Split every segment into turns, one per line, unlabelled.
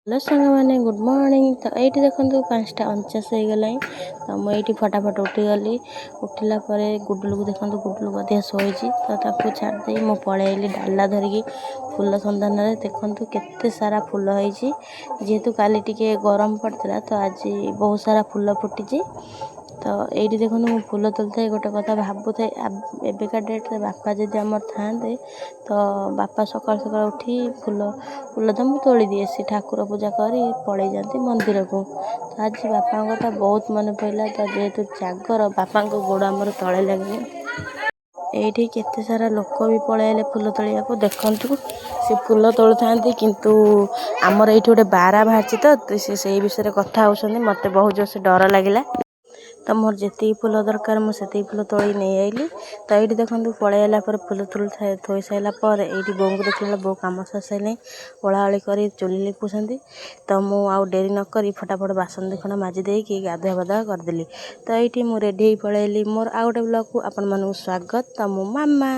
Hello ସାଙ୍ଗମାନେ, good morning. ତ ଏଇଠି ଦେଖନ୍ତୁ, 5:49 ହେଇଗଲାଣି। ତ ମୁଁ ଏଇଠି ଫଟାଫଟ ଉଠିଗଲି। ଉଠିଲା ପରେ ଗୁଡୁଲୁକୁ ଦେଖନ୍ତୁ, ଗୁଡୁଲୁ ମଧ୍ୟ ଶୋଇଛି। ତ ତାକୁ ଛାଡ଼ିଦେଇ ମୁଁ ପଳେଇଲି ଡାଲା ଧରିକି ଫୁଲ ସନ୍ଧାନରେ। ଦେଖନ୍ତୁ, କେତେ ସାରା ଫୁଲ ହେଇଛି। ଯେହେତୁ କାଲି ଟିକେ ଗରମ ପଡ଼ିଥିଲା, ତ ଆଜି ବହୁତ ସାରା ଫୁଲ ଫୁଟିଛି। ତ ଏଇଠି ଦେଖନ୍ତୁ, ମୁଁ ଫୁଲ ତୋଳିଥାଏ, ଗୋଟେ କଥା ଭାବୁଥାଏ, ଏବେକା ଡେଟ୍ରେ ବାପା ଯଦି ଆମର ଥାଆନ୍ତେ, ତ ବାପା ସକାଳୁ ସକାଳୁ ଉଠି ଫୁଲ ଫୁଲ ତ ମୁଁ ତୋଳି ଦିଏ, ସେ ଠାକୁର ପୂଜା କରି ପଳେଇ ଯାଆନ୍ତି ମନ୍ଦିରକୁ। ତ ଆଜି ବାପାଙ୍କ କଥା ବହୁତ ମନେ ପଡ଼ିଲା। ତ ଯେହେତୁ ଜାଗର, ବାପାଙ୍କ ଗୋଡ଼ ଆମର ତଳେ ଲାଗିନି। ଏଇଠି କେତେ ସାରା ଲୋକ ବି ପଳେଇଆଇଲେ ଫୁଲ ତୋଳିବାକୁ। ଦେଖନ୍ତୁ, ସେ ଫୁଲ ତୋଳୁଥାନ୍ତି, କିନ୍ତୁ ଆମର ଏଇଠି ଗୋଟେ ବାରା ବାହାରିଛି, ତ ସେ ସେଇ ବିଷୟରେ କଥା ହେଉଛନ୍ତି। ମୋତେ ବହୁତ ଜୋରସେ ଡର ଲାଗିଲା। ତ ମୋର ଯେତିକି ଫୁଲ ଦରକାର, ମୁଁ ସେତିକି ଫୁଲ ତୋଳି ନେଇ ଆଇଲି। ତ ଏଇଠି ଦେଖନ୍ତୁ, ପଳେଇ ଆଇଲା ପରେ ଫୁଲ ତୁଳି ଥୋଇ ସାରିଲା ପରେ ଏଇଠି ବୋଉଙ୍କୁ ଦେଖିଲା ବେଳେ ବୋଉ କାମ ସାରି ସାରିଲେଣି, ଓଳାଓଳି କରି ଚୁଲି ଲିପୁଛନ୍ତି। ତ ମୁଁ ଆଉ ଡେରି ନକରି ଫଟାଫଟ ବାସନ ଦୁଇଖଣ୍ଡ ମାଜି ଦେଇକି ଗାଧୁଆ ପାଧୁଆ କରିଦେଲି। ତ ଏଇଠି ମୁଁ ରେଡ଼ି ହେଇ ପଳେଇଲି ମୋର ଆଉ ଗୋଟେ ବ୍ଲଗ୍କୁ। ଆପଣମାନଙ୍କୁ ସ୍ୱାଗତ। ତ ମୁଁ ମାମା।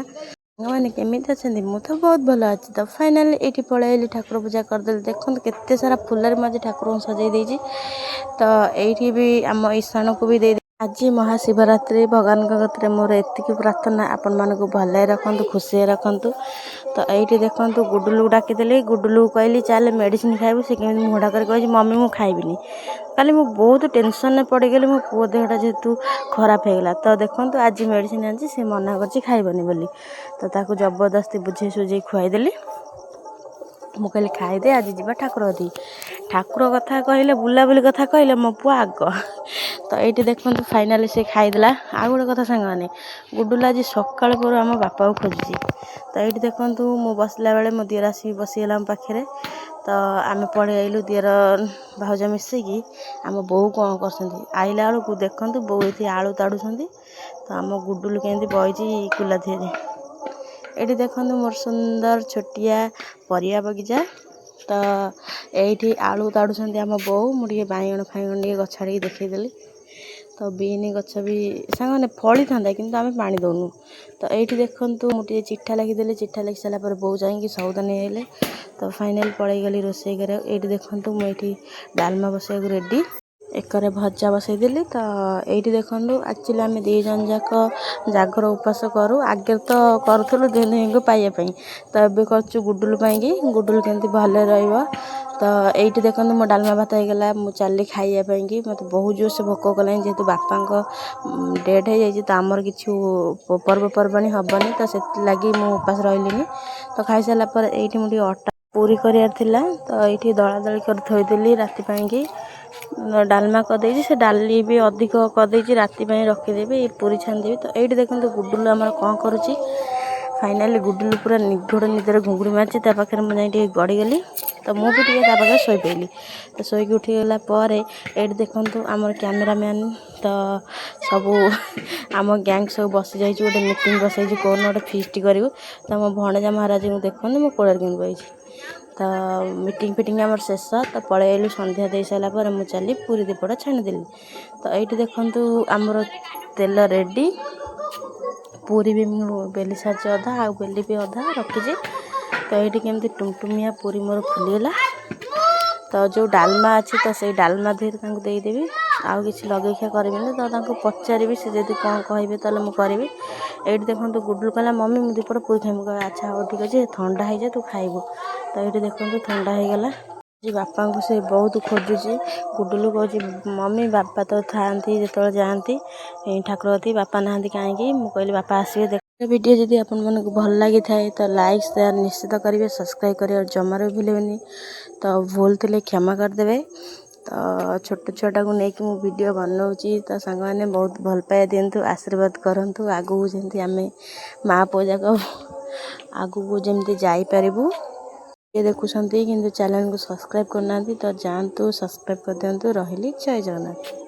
ସାଙ୍ଗମାନେ, କେମିତି ଅଛନ୍ତି? ମୁଁ ତ ବହୁତ ଭଲ ଅଛି। ତ ଫାଇନାଲି ଏଇଠି ପଳେଇ ଠାକୁର ପୂଜା କରିଦେଲି। ଦେଖନ୍ତୁ, କେତେ ସାରା ଫୁଲରେ ମୁଁ ଆଜି ଠାକୁରଙ୍କୁ ସଜେଇ ଦେଇଛି। ତ ଏଇଠି ବି ଆମ ଈଶାଣକୁ ବି ଦେଇ। ଆଜି ମହାଶିବରାତ୍ରି। ଭଗବାନଙ୍କ କତିରେ ମୋର ଏତିକି ପ୍ରାର୍ଥନା, ଆପଣମାନଙ୍କୁ ଭଲରେ ରଖନ୍ତୁ, ଖୁସିରେ ରଖନ୍ତୁ। ତ ଏଇଠି ଦେଖନ୍ତୁ, ଗୁଡୁଲୁକୁ ଡାକିଦେଲି। ଗୁଡୁଲୁକୁ କହିଲି, ଚାଲେ ମେଡ଼ିସିନ ଖାଇବୁ। ସେ କେମିତି ମୁହଁଟା କରି କହିଛି, "ମମି, ମୁଁ ଖାଇବିନି।" କାଲି ମୁଁ ବହୁତ ଟେନସନରେ ପଡ଼ିଗଲି, ମୋ ପୁଅ ଦେହଟା ଯେହେତୁ ଖରାପ ହେଇଗଲା। ତ ଦେଖନ୍ତୁ, ଆଜି ମେଡ଼ିସିନ ଆଣିଛି, ସେ ମନା କରିଛି ଖାଇବନି ବୋଲି। ତ ତାକୁ ଜବରଦସ୍ତି ବୁଝେଇ ସୁଝେଇ ଖୁଆଇଦେଲି। ମୁଁ କହିଲି, ଖାଇଦେ, ଆଜି ଯିବା ଠାକୁର କତିକି। ଠାକୁର କଥା କହିଲେ, ବୁଲାବୁଲି କଥା କହିଲେ, ମୋ ପୁଅ ଆଗ। ତ ଏଇଠି ଦେଖନ୍ତୁ, ଫାଇନାଲି ସେ ଖାଇଦେଲା। ଆଉ ଗୋଟେ କଥା ସାଙ୍ଗମାନେ, ଗୁଡୁଲ ଆଜି ସକାଳୁ ପହରୁ ଆମ ବାପାକୁ ଖୋଜୁଛି। ତ ଏଇଠି ଦେଖନ୍ତୁ, ମୁଁ ବସିଲା ବେଳେ ମୋ ଦିଅର ଆସିକି ବସିଗଲା ଆମ ପାଖରେ। ତ ଆମେ ପଳେଇ ଆଇଲୁ ଦିଅର ଭାଉଜ ମିଶିକି। ଆମ ବୋଉ କ'ଣ କରୁଛନ୍ତି, ଆଇଲା ବେଳକୁ ଦେଖନ୍ତୁ, ବୋଉ ଏଠି ଆଳୁ ତାଡ଼ୁଛନ୍ତି। ତ ଆମ ଗୁଡୁଲୁ କେମିତି ବଇଛି କୁଲା ଧିଅରେ। ଏଇଠି ଦେଖନ୍ତୁ, ମୋର ସୁନ୍ଦର ଛୋଟିଆ ପରିବା ବଗିଚା। ତ ଏଇଠି ଆଳୁ ତାଡ଼ୁଛନ୍ତି ଆମ ବୋଉ। ମୁଁ ଟିକେ ବାଇଗଣ ଫାଇଗଣ ଟିକେ ଗଛ ଆଡ଼ିକି ଦେଖେଇଦେଲି। ତ ବିନ୍ ଗଛ ବି ସାଙ୍ଗମାନେ ଫଳିଥାନ୍ତା, କିନ୍ତୁ ଆମେ ପାଣି ଦେଉନୁ। ତ ଏଇଠି ଦେଖନ୍ତୁ, ମୁଁ ଟିକେ ଚିଠା ଲେଖିଦେଲି। ଚିଠା ଲେଖି ସାରିଲା ପରେ ବୋଉ ଯାଇକି ସଉଦା ନେଇ ଆଇଲେ। ତ ଫାଇନାଲ୍ ପଳେଇଗଲି ରୋଷେଇ କରିବାକୁ। ଏଇଠି ଦେଖନ୍ତୁ, ମୁଁ ଏଇଠି ଡାଲମା ବସେଇବାକୁ ରେଡ଼ି, ଏକରେ ଭଜା ବସେଇଦେଲି। ତ ଏଇଠି ଦେଖନ୍ତୁ, ଆକ୍ଚୁଆଲି ଆମେ ଦୁଇ ଜଣ ଯାକ ଜାଗର ଉପାସ କରୁ। ଆଗରେ ତ କରୁଥିଲୁ ଦୁହେଁ ଦୁହିଁଙ୍କୁ ପାଇବା ପାଇଁ, ତ ଏବେ କରୁଛୁ ଗୁଡୁଲୁ ପାଇଁକି, ଗୁଡୁଲୁ କେମିତି ଭଲରେ ରହିବ। ତ ଏଇଠି ଦେଖନ୍ତୁ, ମୋ ଡାଲମା ଭାତ ହେଇଗଲା। ମୁଁ ଚାଲିଲି ଖାଇବା ପାଇଁକି। ମୋତେ ବହୁତ ଜୋରସେ ଭୋକ କଲାଣି। ଯେହେତୁ ବାପାଙ୍କ ଡେଥ୍ ହେଇଯାଇଛି, ତ ଆମର କିଛି ପର୍ବପର୍ବାଣି ହେବନି, ତ ସେଥିଲାଗି ମୁଁ ଉପାସ ରହିଲିନି। ତ ଖାଇସାରିଲା ପରେ ଏଇଠି ମୁଁ ଟିକେ ଅଟା ପୁରୀ କରିବାର ଥିଲା, ତ ଏଇଠି ଦଳାଦଳି କରି ଥୋଇଦେଲି। ରାତି ପାଇଁକି ଡାଲମା କରିଦେଇଛି, ସେ ଡାଲି ବି ଅଧିକ କରିଦେଇଛି, ରାତି ପାଇଁ ରଖିଦେବି, ପୁରୀ ଛାଣିଦେବି। ତ ଏଇଠି ଦେଖନ୍ତୁ, ଗୁଡୁଲୁ ଆମର କ'ଣ କରୁଛି। ଫାଇନାଲି ଗୁଡୁଲୁ ପୁରା ନିଘୋଡ଼ ନିଦରେ ଘୁଙ୍ଗୁଡ଼ି ମାରିଛି। ତା ପାଖରେ ମୁଁ ଯାଇ ଟିକେ ଗଡ଼ିଗଲି। ତ ମୁଁ ବି ଟିକେ ତା ପାଖରେ ଶୋଇପଡ଼ିଲି। ତ ଶୋଇକି ଉଠିଗଲା ପରେ ଏଇଠି ଦେଖନ୍ତୁ, ଆମର କ୍ୟାମେରାମ୍ୟାନ୍, ତ ସବୁ ଆମ ଗ୍ୟାଙ୍ଗ ସବୁ ବସିଯାଇଛୁ, ଗୋଟେ ମିଟିଂ ବସେଇଛୁ, କୋଉଦିନ ଗୋଟେ ଫିଷ୍ଟ କରିବୁ। ତ ମୋ ଭଣଜା ମହାରାଜଙ୍କୁ ଦେଖନ୍ତୁ, ମୋ କୋଳରେ କେମିତି ବଇଛି। ତ ମିଟିଂ ଫିଟିଂ ଆମର ଶେଷ। ତ ପଳେଇ ଆଇଲୁ। ସନ୍ଧ୍ୟା ଦେଇ ସାରିଲା ପରେ ମୁଁ ଚାଲି ପୁରୀ ଦିପଟ ଛାଣିଦେଲି। ତ ଏଇଠି ଦେଖନ୍ତୁ, ଆମର ତେଲ ରେଡ଼ି। ପୁରୀ ବି ମୁଁ ବେଲି ସାରିଛି ଅଧା, ଆଉ ବେଲି ବି ଅଧା ରଖିଛି। ତ ଏଇଠି କେମିତି ଟୁମଟୁମିଆ ପୁରୀ ମୋର ଫୁଲିଗଲା। ତ ଯେଉଁ ଡାଲମା ଅଛି, ତ ସେଇ ଡାଲମା ଦେହରେ ତାଙ୍କୁ ଦେଇଦେବି। ଆଉ କିଛି ଲଗେଇଖିଆ କରିବିନି। ତ ତାଙ୍କୁ ପଚାରିବି, ସେ ଯଦି କ'ଣ କହିବେ ତାହେଲେ ମୁଁ କରିବି। ଏଇଠି ଦେଖନ୍ତୁ, ଗୁଡୁଲୁ କହିଲା, "ମମି, ମୁଁ ଦିପଟ ପୁରୀ ଖାଇବି।" ମୁଁ କହିଲି, "ଆଚ୍ଛା, ହଉ, ଠିକ୍ ଅଛି, ଥଣ୍ଡା ହେଇଯାଏ, ତୁ ଖାଇବୁ।" ତ ଏଇଠି ଦେଖନ୍ତୁ, ଥଣ୍ଡା ହେଇଗଲା। ଆଜି ବାପାଙ୍କୁ ସେ ବହୁତ ଖୋଜୁଛି। ଗୁଡୁଲୁ କହୁଛି, "ମମି, ବାପା ତ ଥାଆନ୍ତି ଯେତେବେଳେ ଯାଆନ୍ତି ଠାକୁର କତିକି, ବାପା ନାହାନ୍ତି କାହିଁକି?" ମୁଁ କହିଲି, "ବାପା ଆସିବେ।" ଦେଖ, ଭିଡ଼ିଓ ଯଦି ଆପଣମାନଙ୍କୁ ଭଲ ଲାଗିଥାଏ, ତ ଲାଇକ୍, ସେୟାର ନିଶ୍ଚିତ କରିବେ। ସବସ୍କ୍ରାଇବ୍ କରିବାକୁ ଜମାରୁ ବି ଭୁଲିବେନି। ତ ଭୁଲ ଥିଲେ କ୍ଷମା କରିଦେବେ। ତ ଛୋଟ ଛୁଆଟାକୁ ନେଇକି ମୁଁ ଭିଡ଼ିଓ ବନାଉଛି। ତ ସାଙ୍ଗମାନେ, ବହୁତ ଭଲ ପାଇବା ଦିଅନ୍ତୁ, ଆଶୀର୍ବାଦ କରନ୍ତୁ, ଆଗକୁ ଯେମିତି ଆମେ ମା ପୁଅ ଯାକ ଆଗକୁ ଯେମିତି ଯାଇପାରିବୁ। ଇଏ ଦେଖୁଛନ୍ତି କିନ୍ତୁ ଚ୍ୟାନେଲକୁ ସବସ୍କ୍ରାଇବ୍ କରୁନାହାନ୍ତି, ତ ଯାଆନ୍ତୁ, ସବସ୍କ୍ରାଇବ୍ କରିଦିଅନ୍ତୁ। ରହିଲି, ଜୟ ଜଗନ୍ନାଥ।